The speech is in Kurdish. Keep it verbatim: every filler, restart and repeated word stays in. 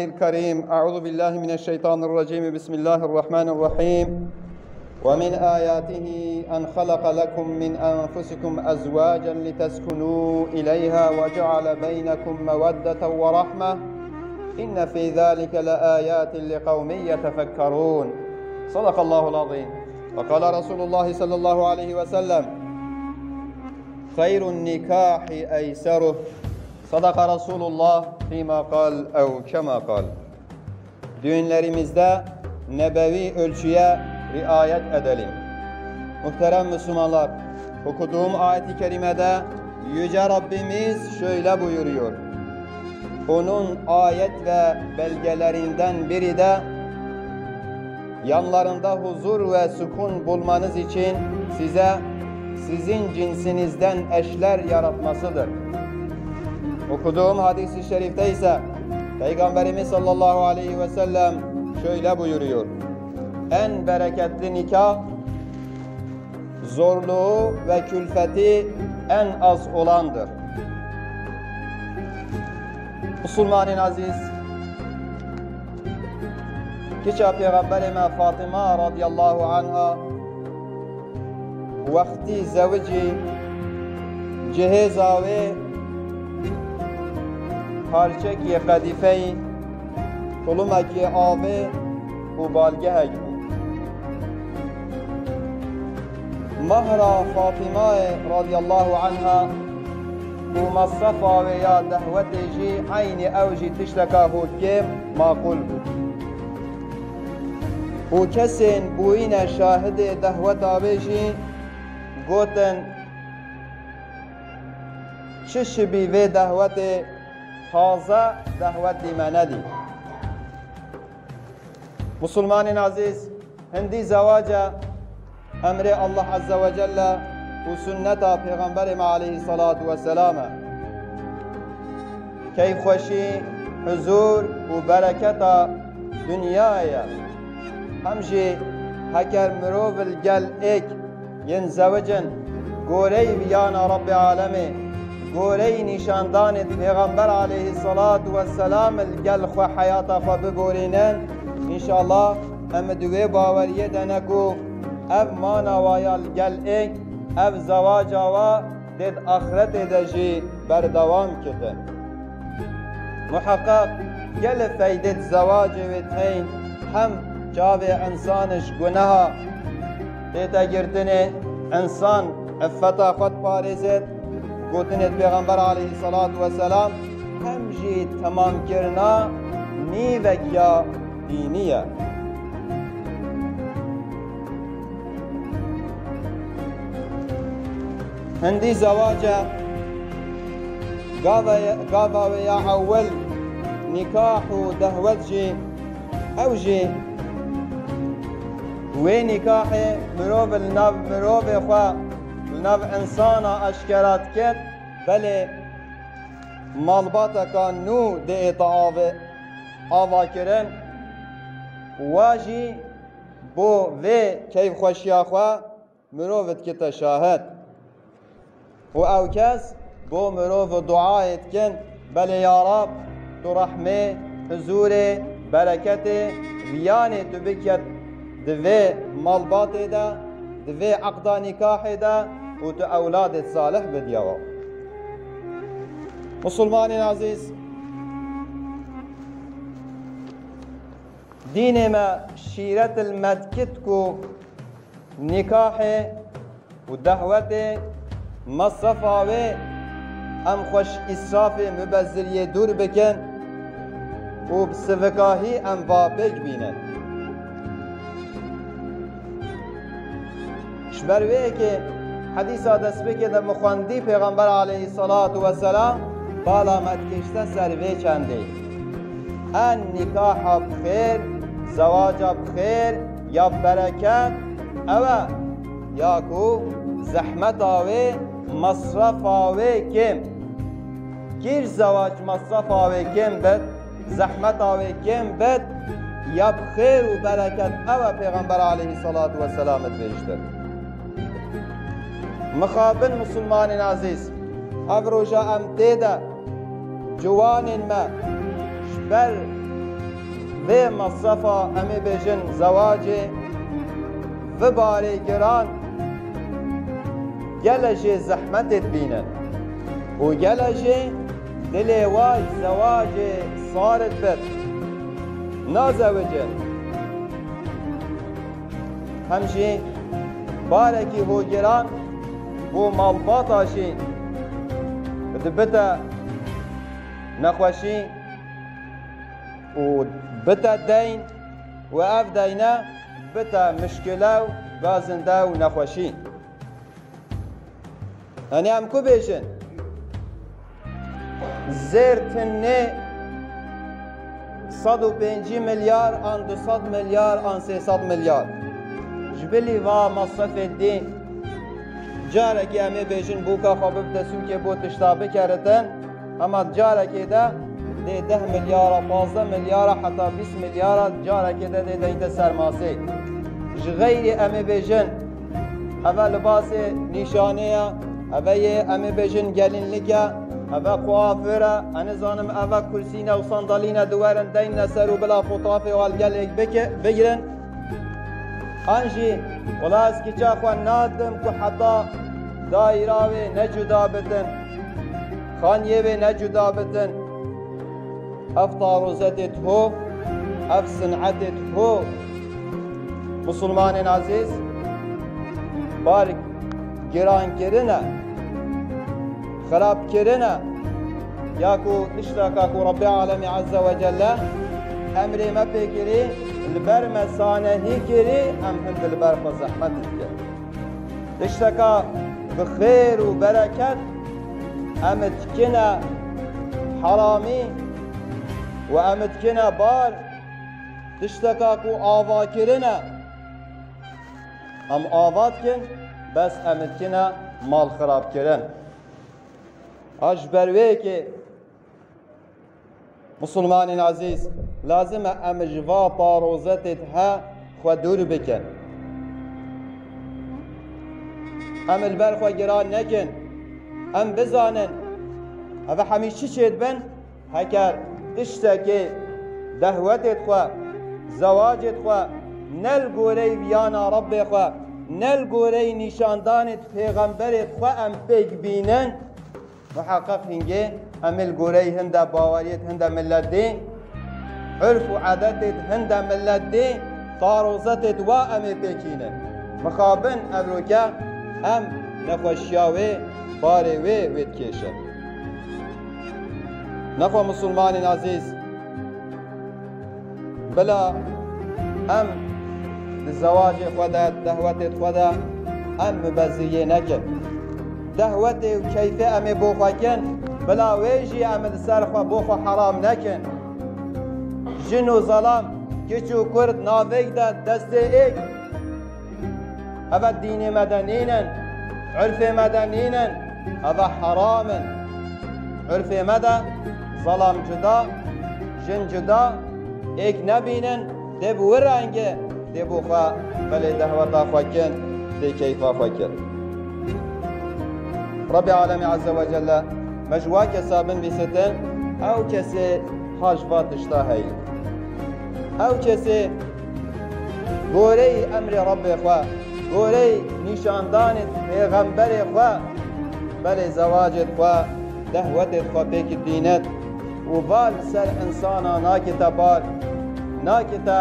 الكريم، أعوذ بالله من الشيطان الرجيم. بسم الله الرحمن الرحيم. ومن آياته أن خلق لكم من أنفسكم أزواجا لتسكنوا إليها وجعل بينكم مودة ورحمة إن في ذلك لآيات لقوم يتفكرون. صدق الله العظيم. وقال رسول الله صلى الله عليه وسلم: خير النكاح أيسره. صدق رسول الله فيما قال أو كما قال. Düğünlerimizde nebevi ölçüye riayet edelim. Muhterem Müslümanlar, okuduğum ayet-i kerimede Yüce Rabbimiz şöyle buyuruyor. Onun ayet ve belgelerinden biri de yanlarında huzur ve sükun bulmanız için size sizin cinsinizden eşler yaratmasıdır. Okuduğum hadis-i şerifte ise Peygamberimiz sallallahu aleyhi ve sellem şöyle buyuruyor: En bereketli nikah, zorluğu ve külfeti en az olandır. Musulmanên aziz, kiça Pêxemberê me Fatima radiyallahu anha wextî zewicî cihêza wê parçekî qedîfeyî, tulumekî avê û balgehek bû. Mahra Fatîmayê radiyallahu anha û mesrefa wê ya dehwetê jî eynî ew jî tişteka hokê maqûl bû. Û kesên bûyîne şahidê dehweta wê jî gotin, çi şibî vê dehwetê taze dehwetî me nedî. Musulmanên azîz, hindî zewac e emrê Allah Azze ve Celle û sunneta Pêxemberê me aleyhissalatu vesselam e. Keyfxweşî, huzur û bereketa dinyayê ye. Hem jî heker mirov li gel êk yên zewicin goreyî viyana Rabbê Alemê, goreyî nîşandanê Pêxember aleyhissalatu vesselam li gel xwe heyata xwe biborînin, înşallah em di wê baweriyê de ne ku ev mana wa ya li gel êk, ev zewaca wa dê di axretê de jî berdewam kitin. Muheqeq gelê feydê di zewacê wê tên, hem çavê însan ji guneha tête girtinê, însan iffeta xwe diparêzêt, gotinê Pêxember aleyhissalatu vesselam, hem jî temamkirina nîvek ya dînî ye. Hindî zewac e, gava, gava wê ya ewil nîkah û dehwet jî, ew jî wê nîkahê mirov li nav mirovê xwe, li nav însana eşkera diket, belê malbateka nû diête ave-, avakirin, wa jî bo vê keyfxweşiya xwe mirov dikite şahid. Û ew kes bo mirov duayê dikin, belê ya Rab, tu rehmê, huzûrê, bereketê, viyanê tu biket di vê malbatê de, di vê eqda nîkahê de û tu ewladê salih bidiya we. Musulmanên azîz, dînê me şîret li me dikit ku nîkahê û dehwetê mesrefa wê em xwe ji îsrafê, mubeziriyê dûr bikin û bi sivikahî em va pêk bînin. Ji ber wê yekê hedîsa destpêkê de min xwendî, Pêxember aleyhissalatu vesselam bala me dikişte ser vê çendê. En nîkaha bi xêr, zewaca bi xêr ya bi bereket ew e, ya ku zehmeta wê, mesrefa wê kêm. Kî zewac mesrefa wê kêm bit, zehmeta wê kêm bit, ya bi xêr û bereket ew e, Pêxember aleyhissalatu vesselam dibêjtir. Mixabin musulmanên azîz, ev roja em tê de ciwanên me ji ber Vê mesrefa, em ê bêjin, zewacê, vê barê giran gele jê zehmetê dibînin û gele jê dilê wa ji zewacê sar dibit, nazewicin. Hem jî barekî ho giran bo malbata jî dibite nexweşî û bite deyn û ev deyne bite mişkile û gazinde û nexweşî. Yanî em ku bêjin, zêr tinê sed û pêncî milyar an du sed milyar an sê sed milyar. Ji bilî va mesrefê dî, carekê em ê bêjin bûka xwe bibite sûkê bo tişta bikeritin, hema carekê de dê deh milyara, pazdeh milyara, heta bîst milyara, carekê de dê deyte ser masê. Ji xeyrî em ê bêjin, eve libasê nîşanê ye, eve yê em ê bêjin gelînlik e, eve kuafir e, ez nizanim eve kursî ne û sandalî ne, diwerin deyne ser û bila fotafê û algelek bike-, bigirin. An jî, wela ez kiça xwe nadim ku heta dayîra wê ne cuda bitin, xaniyê wê ne cuda bitin. Ev tarozetê ho, ev sinetê ho, musulmanên ezîz, bar girankirin e, xirabkirin e, ya ku tişteka ku Rebbê Alemî Azze ve Celle emrê me pê kirî, li ber me sanehî kirî, em hind li ber xwe zehmet dikin. Tişteka bi xêr û bereket em dikine heramî û em dikine bar, tişteka ku ava kirine, em ava dikin, bes em dikine mal xirabkirin. A ji ber wê yekê, musulmanên ezîz, lazim e em ji va tarozetê he xwe dûr bikin. Em li ber xwe giran nekin. Em bizanin, eve hemî çi çêdibin, heker tiştekê dehwetê xwe, zewacê xwe, ne li goreyî viyana Rebbê xwe, ne li goreyî nîşandanê pêxemberê xwe em pêk bînin, muheqeq hingê em ê li goreyî hinde baweriyê hinde milet dê, urf û edetê hinde milet dê, tarozetê wa em ê pêkînin. Mixabin evroke em nexweşiya wê, barê wê, wê dikêşin. Nexwe musulmanên ezîz, bila em di zewacê xwe de, dehwetê xwe de em mubeziriyê nekin. Dehwetê û keyfê em ê bo xwe kin, bila wê jî em li ser xwe bo xwe heram nekin. Jin û zelam, kiç û kurd navêk de destê êk. Eve dînê me de nînin, urfê me de nînin, eve heram in. Urfê me de zelam cuda, jin cuda, êk nebînin, dê bi wî rengê, dê bo xwe belê dehweta xwe kin, dê keyfa xwe kin. Rebbê Alemî Azze ve Celle me ji wa kesa binivîsitin, ew kesê ha ji va tişta heyî. Ew kesê goreyî emrê Rebbê xwe, goreyî nîşandanê pêxemberê xwe, belê zewacê xwe, dehwetê xwe pêk dînet û va li ser insana nakite bar, nakite